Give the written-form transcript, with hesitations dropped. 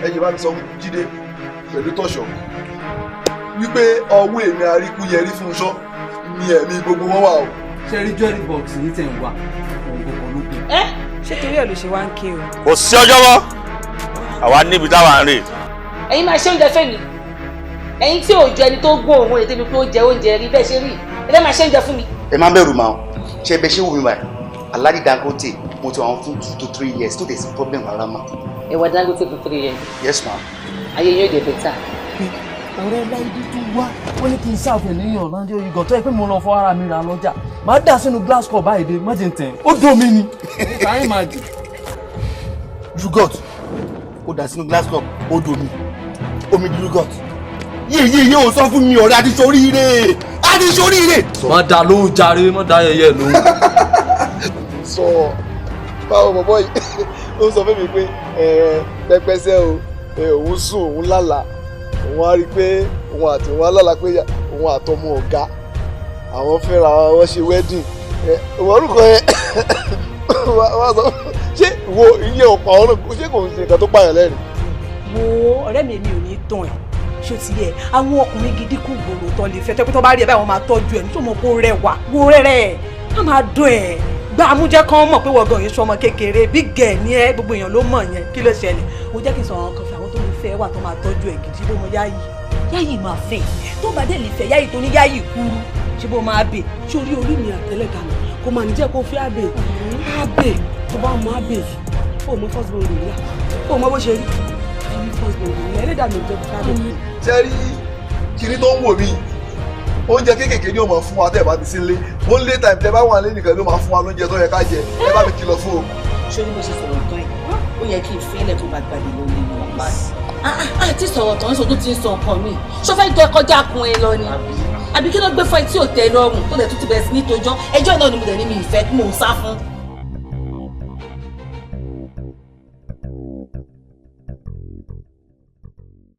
Ẹ jẹ́ bá mi sọ fún Jídé pẹ̀lú Tọ̀ṣọ̀ wípé ọwọ́ èmi Àríkúyẹrí Fúnṣọ́ ni ẹ̀mí gbogbo wọn wà o. Ṣe rí jewelry box yìí tẹ̀ ń wá òun gbogbo ló kù. Ẹ ṣé torí ẹ ló ṣe wá ń ké o? Kò sí ọjọ́ mọ́, àwa níbi táwa ń rè. Ẹ̀yin máa ṣe oúnjẹ fẹ́mi, ẹ̀yin tí ò jọ ẹni tó gbọ́ òun èdè mi pé ó jẹ oúnjẹ rí bẹ́ẹ̀ ṣe rí, ẹ fẹ́ máa ṣe oúnjẹ fún mi. Ẹ má bẹ̀rù màá ṣe bẹ ṣé wù mí báyìí. Alhaji Dangote, mo ti wà wọn fún 2 to 3 years tó dé sí problem rárá ma. Ẹ wà Dangote for 3 years? Yes, ma. Ayé yóò dé better. Ọ̀rẹ́ Láìdí tó wá, wọ́n ní kí n sáàfù níyàn láńdí oyigọ̀ tó yẹ pé mo lọ fọ ara mi rà lọ́jà, màá dà sínú glass cup báyìí dé, má jẹ́ n tẹ̀ ó dùn mí ni káyé máa jù. Yogurt ó dà sínú glass cup, ó domi, omi di yogurt. Yé yé yé, o sọ fún mi, ọ̀rẹ́, àti ṣoríire, àti ṣoríire. Má dà lóhùn jàre, má dá yẹyẹ lóhùn. Sọ báwo bọ̀bọ̀ yìí, ó sọ fún mi pé pẹ́pẹ́sẹ́ o, òun sùn, òun lálàá, òun á rí i pé òun àti òun á lálàá pé òun àtọmọ ọ̀gá àwọn fẹ́ra wọn, ṣe wedding. Òun orúkọ yẹn wá sọ, ṣé wo iye ọ̀pọ̀ àwọn náà, ṣé kò ń ṣe nǹkan tó pààyàn lẹ́rìn? Wo ọ̀rẹ́ mi, èmi ò ní tàn ẹ́, ṣó ti yẹ? Àwọn ọkùnrin gidi kù gbòòrò tán lè fẹ́ tẹ́ pé tó bá rí ẹ báyìí, wọ́n máa tọ́jú ẹ̀ nítorí mo kó rẹwà, wo rẹ́rẹ́ ẹ̀ á máa dùn ẹ̀ gbá amújẹ́ kan mọ̀ pé wọ́n gan yìí sọmọ kékeré bí gẹ̀ ní ẹ, gbogbo èèyàn ló mọ̀ yẹn. Kí ló ṣẹlẹ̀? Mo jẹ́ kí n sọ àwọn kan fún àwọn tó lè fẹ́ wà tó máa tọ́jú ẹ̀ gidi. Bó mo yáyì, yáyì máa fẹ́, tó bá dé lè fẹ́ yáyì tó ní yáyì kúrú, ṣé bó máa bè. Sórí orí mi àtẹlẹdà mi kò máa ní jẹ́ kó fi àbè àbè tó bá mọ àbè yìí, ó mọ first born gorilla, ó mọ bó ṣe rí ẹni first born gorilla. Ẹlẹ́dàá mi ò jẹ́ kó fi àbè. Ṣé rí kinní tó ń wò mí, oúnjẹ kéékèèké ni ó máa fún wa tẹ́ ẹ bá ti sí nílé. Only time tẹ́ bá wà nílé nìkan ló máa fún wa lóúnjẹ tó yẹ ká jẹ. Ẹ bá mi kìlọ̀ fún o. Ṣé ní bó ṣe sọ̀rọ̀ tán yìí, ó yẹ kí n fílẹ̀ tó bá gbàgbé lórí mi wà. Àti sọ̀rọ̀ tán, sọ tó ti ń sọ nǹkan mi, ṣó fẹ́ jẹ́ kọjá kun ẹ lọ ni, àbí kí ló gbé fún ẹ tí ò tẹ́ lọ́rùn tó dẹ̀ tún ti bẹ̀rẹ̀ sí ní tojọ́? Ẹjọ́ náà ni mo dẹ̀ ní mi ìfẹ́ tí mò ń sá fún.